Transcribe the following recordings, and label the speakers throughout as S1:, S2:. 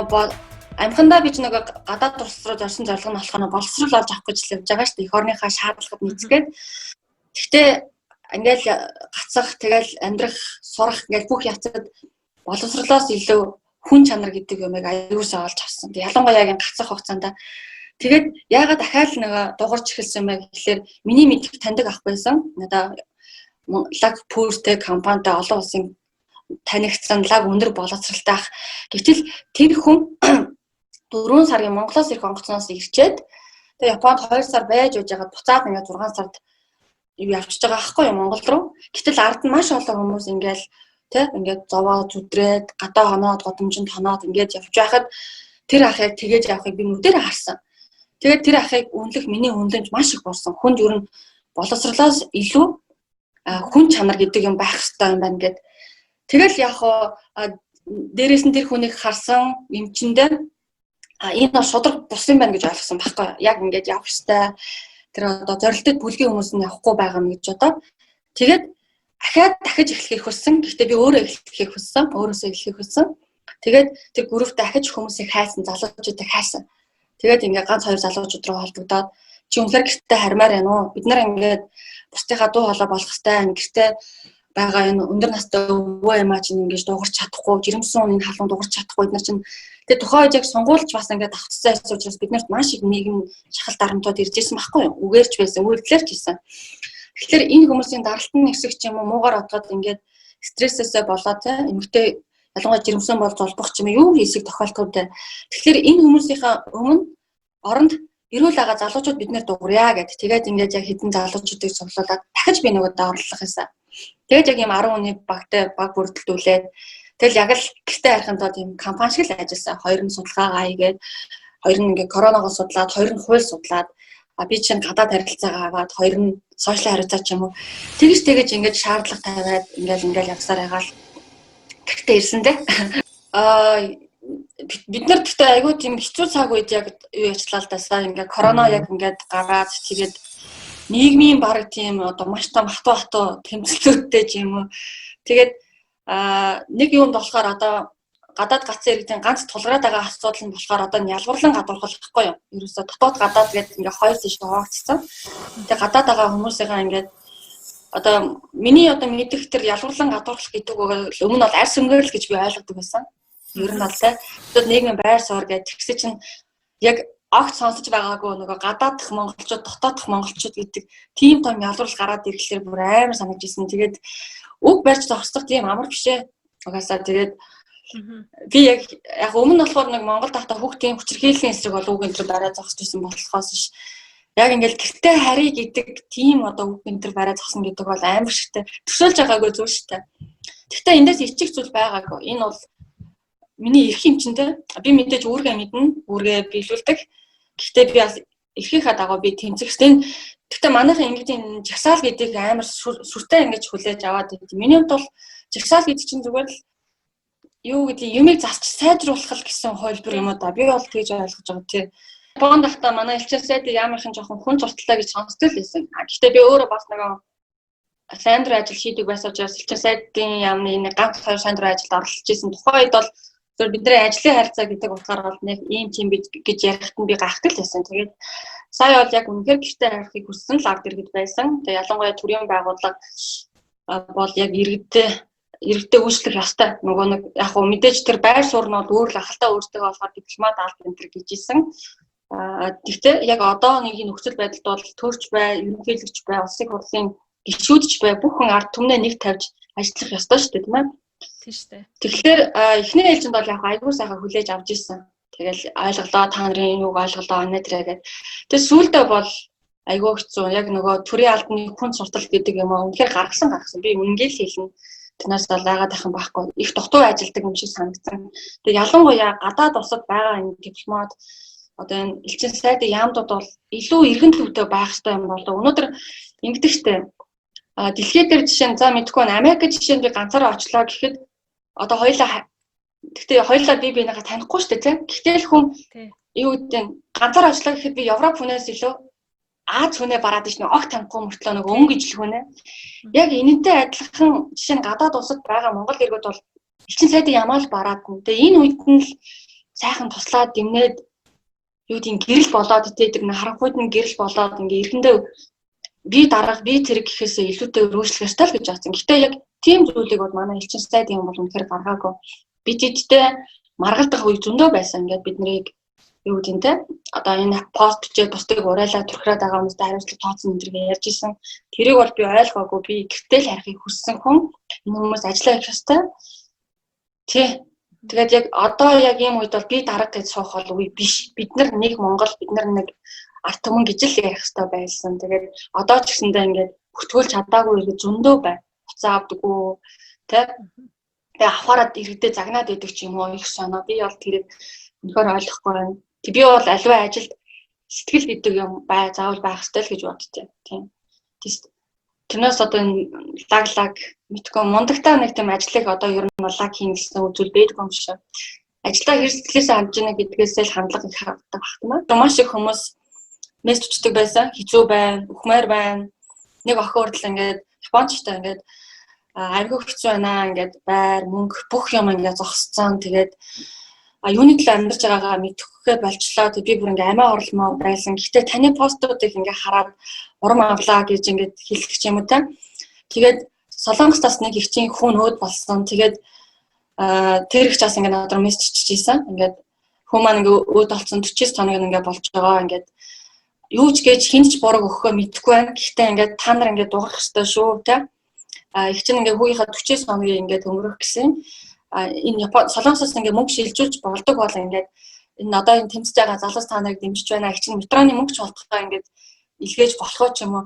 S1: Нөгөө амхандаа би ч нөгөө гадаад улс руу зорсон зорилго нь болохоор боловсрол олж авах гэж л явж байгаа шүү дээ. Эх орныхаа шаардлагад нийцгээд. Гэхдээ ингээл гацах, тэгэл амьдрах, сурах ингээл бүх явцад боловсролоос илүү хүн чанар гэдэг юмыг аюулсаа олж авсан. Тэг ялангуяа яг гацах хугацаанд тэгээд яагаад дахиад нөгөө дуурч эхэлсэн бэ гэхлээр миний мэдих таньдаг ах байсан. Надаа лаг пүүртэй компанитай олон улсын танигдсан лаг өндөр боловсралтай ах. Гэвтэл тэр хүн 4 сарын Монголоос ирэх онгоцноос ирчээд тэгээ Японд 2 сар байж байжгаад буцаад ингээд 6 сард юу явчихж байгаа байхгүй юу Монгол руу. Гэтэл ард нь маш олон хүмүүс ингээл тэ ингээд зовоо зүдрээд гадаа хоноод годомжинд хоноод ингээд явж байхад тэр ах яг тэгэж явахыг би нүдээр харсан. Тэгээд тэр ахыг үнэлэх миний үнэлэмж маш их болсон. Хүнд ер нь боловсрлоос илүү хүн чанар гэдэг юм байх хэрэгтэй юм байна гэд. Тэгэл яг хоо дээрээс нь тэр хүнийг харсан эмчэндээ энэ бол шудраг бус юм байна гэж ойлгосон байхгүй. Яг ингээд явах ёстой. Тэр одоо зорилттой бүлгийн хүмүүс нь явахгүй байгаа юм гэж бодоод тэгээд ахаад дахиж эхлэхийг хүссэн. Гэхдээ би өөрөө эхлэхийг хүссэн. Өөрөөсөө эхлэхийг хүссэн. Тэгээд тэр группт дахиж хүмүүсийг хайсан, залуучуудыг хайсан. Тэгээд ингээд ганц хоёр залуучууд руу холбогдоод чи үнэхээр гэртээ хармаар байна уу? Бид нар ингээд бусдынхаа дуу хоолой болох хэвээр гэртээ байгаа энэ өндөр настай өвөө эмаа чинь ингэж дуугарч чадахгүй, жирэмсэн энэ халуун дуугарч чадахгүй эдгээр чинь тэгээ тухайн үед яг сонгуульч бас ингээд давхцсан байсан учраас биднэрт маш их нийгэм шахал дарамтууд ирж исэн байхгүй юу? Үгээрч байсан, үйлдэлэрч исэн. Тэгэхээр энэ хүмүүсийн даралт нь хэсэг ч юм уу муугар отгоод ингээд стрессээсээ болоод те эмэгтэй ялангуяа жирэмсэн бол золбох ч юм уу юу хийсэг тохиолдолтой. Тэгэхээр энэ хүмүүсийнхаа өмнө оронд эрүүл байгаа залуучууд биднэр дуурья гэд. Тэгээд ингээд яг хэдэн залуучуудыг цуглуулад дахиж би нөгөө доорлох юмсан. Тэгээд яг юм 10 хүний багтай баг бүрдэлдүүлээд тэгэл яг л гэртээ харихын тулд юм компани шиг л ажилласан. Хоёр нь судалгаагаа хийгээд, хоёр нь ингээд коронавигоо судлаад, хоёр нь хууль судлаад, а би чинь гадаад харилцаагаа аваад, хоёр нь сошиал харилцаа ч юм уу. Тэгэж тэгэж ингээд шаардлага тавиад ингээд ингээд явсаар байгаа л гэртээ ирсэн дээ. Аа бид нар гэхдээ айгүй тийм хэцүү цаг үед яг юу ярьчлаа л дасаа ингээд корона яг ингээд гараад тэгээд нийгмийн баг тийм одоо маш том хатуу хатуу тэмцэлтүүдтэй ч юм уу. Тэгээд нэг юунд болохоор одоо гадаад гацсан иргэдийн ганц тулгараад байгаа асуудал нь болохоор одоо ялгуурлан гадуурхал гэхгүй юу. Ерөөсө дотоод гадаад гэдэг ингээ хоёр тийш хуваагдсан. Тэгээ гадаад байгаа хүмүүсийнхаа ингээд одоо миний одоо мэдих тэр ялгуурлан гадуурхал гэдэг үг өмнө нь бол арьс өнгөөр л гэж би ойлгодог байсан. Ер нь бол те. Тэгээд нийгмийн байр суурь гэж тэгсэн чинь яг огт сонсож байгаагүй нөгөө гадаадх монголчууд, дотоодх монголчууд гэдэг тийм том ялгуурл гараад ирэхлээр бүр амар санагдаж исэн. Тэгээд үг барьж зогсох тийм амар биш ээ. Угаасаа тэгээд би яг яг өмнө нь болохоор нэг Монгол тахта хүүхдийн хүчирхийллийн эсрэг бол үг энэ төр бариад зогсож исэн болохоос ш. Яг ингээл гэртээ харъя гэдэг тийм одоо үг энэ төр бариад зогсно гэдэг бол амар шигтэй. Төсөөлж байгаагүй зүйл шигтэй. Гэхдээ эндээс ичих зүйл байгаагүй. Энэ бол миний эрх юм чинь те. Би мэдээж үүргээ мэднэ, үүргээ биелүүлдэг. Гэхдээ би бас эрхийнхаа дагуу би тэмцэх хэрэгтэй. Гэхдээ манайхан ингэж энэ жагсаал гэдгийг амар сүртэй ингэж хүлээж аваад байт. Миний хувьд бол жагсаал гэдэг чинь зүгээр л юу гэдэг юмыг засч сайжруулах л гэсэн хувилбар юм уу да. Би бол тэгж ойлгож байгаа тий. Японд байхдаа манай элчин сайдын яамынхан жоохон хүн зурталтай гэж сонсдог л байсан. Гэхдээ би өөрөө бас нөгөө сайн дурын ажил хийдэг байсан учраас элчин сайдын яамны нэг ганц хоёр сайн дурын ажилд оролцож исэн. Тухайн үед бол зөв бидний ажлын харилцаа гэдэг утгаар бол нэг ийм тийм гэж ярихт нь би гайхдаг л байсан. Тэгээд сая бол яг үнэхээр гэртээ харихыг хүссэн л ард иргэд байсан. Тэгээд ялангуяа төрийн байгууллага бол яг иргэдтэй үйлчлэх ёстой. Нөгөө нэг яг хөө мэдээж тэр байр суурь нь бол өөр л ахaltaа өөртөө болохоор дипломат алт энэ төр гэж исэн. Гэхдээ яг одоо нэг нөхцөл байдалд бол төрч бай, ерөнхийлөгч бай, улсын хурлын гишүүдч бай бүх хүн ард түмнээ нэг тавьж ажиллах ёстой шүү дээ, тийм ээ.
S2: Тийм шүү дээ.
S1: Тэгэхээр эхний ээлжинд бол яг айгүй сайхан хүлээж авч исэн. Тэгэл ойлголоо, та нарын юуг ойлголоо, анаа тэрэ гээд. Тэгээ сүүлдээ бол айгүй хэцүү. Яг нөгөө төрийн албаны хүн суртал гэдэг юм аа үнэхээр гаргасан гаргасан. Би үнэнгээ л хэлнэ. Тэрнээс бол айгаад байх юм байхгүй. Их дутуу ажилдаг юм шиг санагдсан. Тэгээ ялангуяа гадаад улсад байгаа энэ дипломат одоо энэ элчин сайдын яамдууд бол илүү эргэн төвтэй байх хэрэгтэй юм болоо. Өнөөдөр ингэдэг штэ. А дэлхий дээр жишээ нь за мэдгүй байна. Америк жишээ нь би ганцаараа очлоо гэхэд одоо хоёлаа гэхдээ хоёлаа би бинийгаа танихгүй штэ тийм. Гэхдээ л хүн юу гэдэг нь ганцаараа очлоо гэхэд би Европ хүнээс илүү Аз хүнээ бараад ич нэг огт танихгүй мөртлөө нэг өнгө ижил хүнээ. Яг энэнтэй адилхан жишээ нь гадаад улсад байгаа Монгол иргэд бол элчин сайдын ямаал бараад. Тэгээ энэ үед нь л сайхан туслаад дэмнээд юу гэдэг гэрэл болоод тэр харанхуйд нь гэрэл болоод ингээ эрэхэндээ би дарга би тэрэг гэхээсээ илүүтэй өөрчлөх ёстой л гэж бодсон. Гэтэ яг тийм зүйлийг бол манай элчин сайд юм бол үнэхээр гаргаагүй. Бид эдтэй маргалдах үе зөндөө байсан. Ингээд бид нарыг юу гэдэг нь те одоо энэ пост бичээд бусдыг уриалаад түрхрээд байгаа хүмүүстэй хариуцлага тооцсон энэ төр ярьж исэн. Тэрийг бол би ойлгоогүй. Би гэртэл харихыг хүссэн хүн. Энэ хүмүүс ажиллаа хийх ёстой. Тий. Тэгээд яг одоо яг ийм үед бол би дарга гэж суух бол үе биш. Бид нар нэг Монгол, бид нар нэг ард түмэн гэж л ярих ёстой байсан. Тэгээд одоо ч гэсэндээ ингээд бүртгүүлж чадаагүй иргэд зөндөө байна. Хуцаа авдаггүй тэ. Тэгээ авахаараа иргэдээ загнаад идэг ч юм уу их соноо. Би бол тэрийг үнэхээр ойлгохгүй байна. Тэг би бол аливаа ажилд сэтгэл гэдэг юм бай заавал байх ёстой л гэж боддоо. Тийм. Тэрнээс одоо энэ лаг лаг мэдгүй мундагтаа нэг тийм ажлыг одоо ер нь лаг хийн гэсэн үзүүл байдаг юм шиг. Ажлаа хэр сэтгэлээсээ хандж гинэ гэдгээсээ л хандлага их харагддаг байх тийм ээ. Маш их хүмүүс мессеж бичдэг байсан. Хэцүү байна, үхмээр байна. Нэг охин хүртэл ингээд Япончтай ингээд айгүй хэцүү байна ингээд байр, мөнгө бүх юм ингээд зогсцсон. Тэгээд юуны төлөө амьдарч байгаагаа мэдэхээ болчлоо. Тэг би бүр ингээ амиа орломоор байсан. Гэхдээ таны постуудыг ингээ хараад урам авлаа гэж ингээд хэлэх ч юм уу та. Тэгээд Солонгос нэг ихчийн хүн өөд болсон. Тэгээд тэр их чаас ингээ надад мессеж чичээсэн. Ингээд хүн маань ингээ өөд болсон 49 хоног ингээ болж байгаа. Ингээд юу ч гэж хинч бураг өгөхөө мэдэхгүй байна. Гэхдээ ингээд та нар ингээд дуурах ёстой шүү тэ. А их чинь ингээ хүүгийнхаа 49 хоногийг ингээд өнгөрөх гэсэн энэ Япон Солонгосоос ингээ мөнгө шилжүүлж болдог бол ингээд энэ одоо энэ тэмцэж байгаа залуус та нарыг дэмжиж байна. Их чинь метроны мөнгө ч болтгоо ингээд илгээж болох ч юм уу.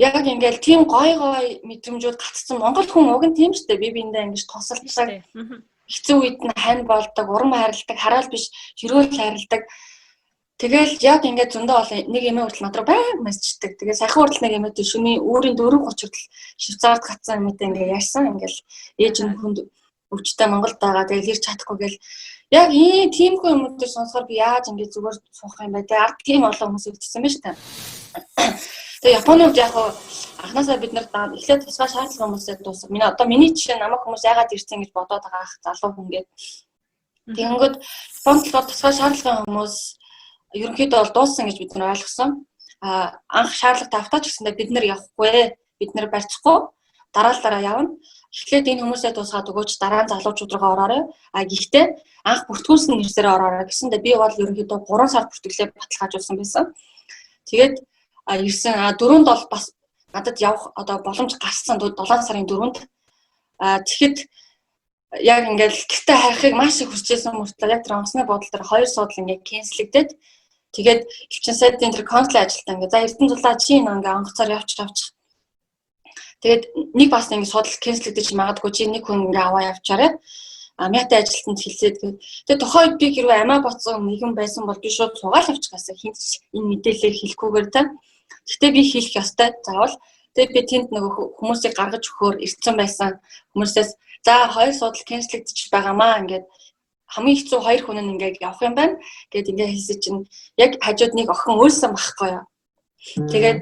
S1: Яг ингээл тийм гой гой мэдрэмжүүд гацсан. Монгол хүн уг нь тийм шүү дээ. Би биендээ ингэж тусалдаг. Хэцүү үед нь хань болдог, урам хайрладаг, хараал биш, ширүүл хайрладаг. Тэгэл яг ингээд зөндөө олон нэг эмээ хүртэл над руу баян мессеждэг. Тэгээ саяхан хүртэл нэг эмээтэй шөнийн өөрийн 4:30 хүртэл Швейцарт гацсан эмээтэй ингээд ярьсан. Ингээл ээж нь хүнд өвчтэй Монголд байгаа. Тэгэл ирч чадахгүй гэл яг ийм тиймхүү юмнуудыг сонсохоор би яаж ингэж зүгээр суух юм бэ? Тэгээ ард тийм олон хүмүүс ирдсэн байна шүү дээ. Тэгээ Японы хувьд яг анхнаасаа бид нар эхлээд тусгай шаардлага хүмүүсээ дуусах. Миний одоо миний жишээ намайг хүмүүс яагаад ирсэн гэж бодоод байгаа ах залуу хүн гээд. Тэгэнгүүт Японд болохоор тусгай шаардлагын хүмүүс ерөнхийдөө бол дууссан гэж бид нар ойлгосон. А анх шаардлага тавтаа ч гэсэндээ бид нар явахгүй, бид нар барьчихгүй дараа л дараа явна. Эхлээд энэ хүмүүсээ дуусгаад өгөөч, дараа нь залуучууд руугаа ороорой. А гэхдээ анх бүртгүүлсэн нэрсээр ороорой гэсэндээ би бол ерөнхийдөө 3 сар бүртгэлээ баталгаажуулсан байсан. Тэгээд ирсэн дөрөнд бол бас надад явах одоо боломж гарсан 7 сарын 4-нд. Тэгэхэд яг ингээл гэртээ харихыг маш их хүсэжсэн мөртлөө яг тэр онгоцны бодол дээр хоёр суудал ингээд кэнселэгдээд тэгээд элчин сайдын тэр консулын ажилтан ингээд за Эрдэнэ зулаа чи ингээ онгоцоор явчих явчих. Тэгээд нэг бас ингээ судал кэнселэгдэж магадгүй чи нэг хүн ингээ аваа явчаарай. А мятай ажилтнанд хэлсээд тэгээд тухайн үед би хэрвээ амиа ботсон нэгэн байсан бол би шууд суугаал явчих гэсэн хинт энэ мэдээллийг хэлэхгүйгээр та. Гэхдээ би хэлэх ёстой заавал. Тэгээд би тэнд нөгөө хүмүүсийг гаргаж өгөхөөр ирсэн байсан хүмүүсээс за хоёр судал кэнселэгдэж байгаамаа ингээд хамгийн хэцүү хоёр хүн нь ингээд явах юм байна гэд ингээд хэлсэн чинь яг хажууд нэг охин уйлсан байхгүй юу. Тэгээд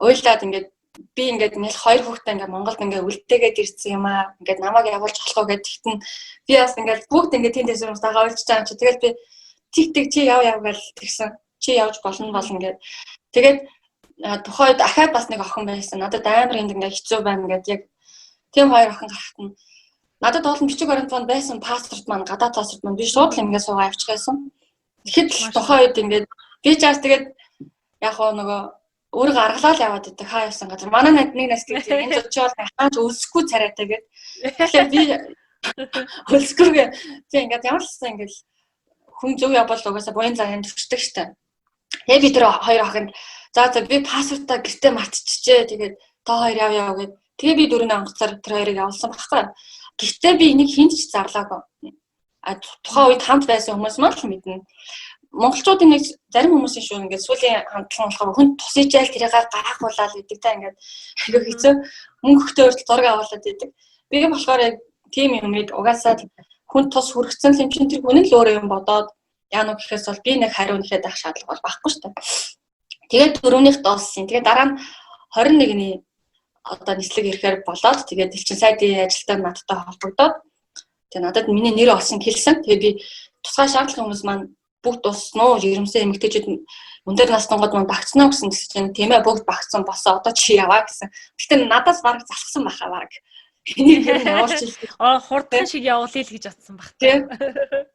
S1: уйлаад ингээд би ингээд нэл хоёр хүүхдээ ингээд Монголд ингээд үлдээгээд ирсэн юм аа. Ингээд намайг явуулж болох уу гэд тэгтэн би бас ингээд бүгд ингээд тэнд байсан хүмүүс дагаа уйлж байгаа юм чи. Тэгэл би тиг тиг чи яв яв гэж тэгсэн. Чи явж болно болно гэд. Тэгээд тухайн үед ахаад бас нэг охин байсан. Надад амар энд ингээд хэцүү байна гэд яг тийм хоёр охин гарахт нь надад уул нь бичиг баримт байсан паспорт маань гадаад паспорт маань би шууд л ингээд суугаа явчих байсан. Тэгэхэд л тухайн үед ингээд би ч бас тэгээд яг хоо нөгөө өөрийгөө аргалаад яваад идэг хаа явсан газар. Манай нэг нас тэгж энэ зочи бол хаач өлсөхгүй царайтай гэд. Тэгэхээр би өлсгүйгээ тийм ингээд ямар ч гэсэн ингээд хүн зөв явбал угаасаа буян заяан төрчдөг штэ. Тэгээ би тэр хоёр охинд за за би паспортаа гэртээ мартчихжээ. Тэгээд та хоёр яв яв гэд. Тэгээ би дөрөв онгоцоор тэр хоёрыг явуулсан байхгүй. Гэхдээ би энийг хинт ч зарлаагүй. А тухайн үед хамт байсан хүмүүс маань л мэднэ. Монголчуудын нэг зарим хүмүүсийн шүү ингээд сүүлийн хандлага болохоор хүн тусыжаал тэрийг гайхуулаад идэг та ингээд айгүй хэцүү мөнгө өгтөө хүртэл зураг авуулад идэг. Би болохоор яг тийм юмыг угаасаа хүн тус хүргэсэн юм чинь тэр хүн нь л өөрөө юм бодоод яа нү гэхээс бол би нэг хариу нэхэд авах шаардлага бол байхгүй шүү дээ. Тэгээд дөрөвнийх дууссан. Тэгээд дараа нь 21-ний одоо нислэг ирэхээр болоод тэгээд элчин сайдын ажилтнаа надтай холбогдоод тэгээд надад миний нэр олсон хэлсэн. Тэгээд би Тусгай шаардлагын хүмүүс маань бүгд дууссан уу? Жирэмсэн эмэгтэйчүүд өндөр наснууд маань багцсан уу гэсэн чинь тийм ээ, бүгд багцсан болсон. Одоо чи яваа гэсэн. Гэтэ надаас бараг залхсан баха бараг. Энийг явуулчих.
S2: Аа, хурдан шиг явуулъя л гэж бодсон баг.
S1: Тийм.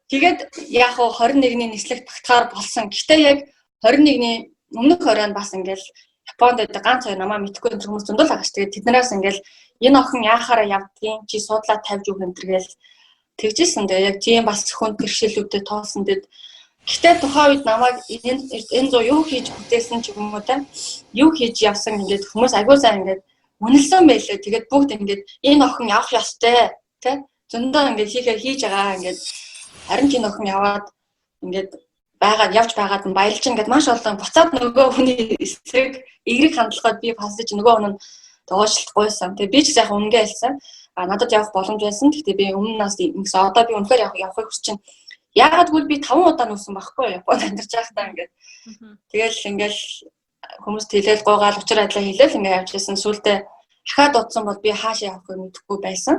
S1: Тэгээд яг хуу 21-ний нислэгт багтахаар болсон. Гэтэ яг 21-ний өмнөх оройн бас ингээл Японд байдаг ганц хоёр намаа мэдхгүй хүмүүс зөндөл байгаа ш. Тэгээд тэднээс ингээл энэ охин яахаараа явдгийн, чи суудлаа тавьж өгөх энэ төр гээл тэгжсэн. Тэгээ яг тийм бас хүнд бэрхшээлүүдтэй тоосон. Тэгэд гэтээ тухайн үед намайг энэ зуу юу хийж бүтээсэн ч юм уу те, юу хийж явсан ингээд хүмүүс агүй сайн ингээд үнэлсэн байлээ. Тэгээд бүгд ингээд энэ охин явах ёстой те, зөндөө ингээд хийхээр хийж байгаа, ингээд харин ч энэ охин яваад ингээд байгаад явж байгаад нь баярлж ингээд маш олон буцаад нөгөө хүний эсрэг эерэг хандлагад би пассаж нөгөө хүн нь уучлалт гуйсан. Тэгээ би ч сайхан үнгээ хэлсэн. А надад явах боломж байсан. Гэхдээ би өмнө нас ингэсэн. Одоо би үнэхээр явахыг хүсэж чинь. Яагаад гэвэл би 5 удаа нүүсэн байхгүй Японд амьдарч байхдаа ингээд. Тэгэл ингээл хүмүүс хэлээл гуйгаал учир байдлаа хэлээл ингээд явж байсан. Сүүлдээ ахаад утсан бол би хаашаа явахыг мэдэхгүй байсан.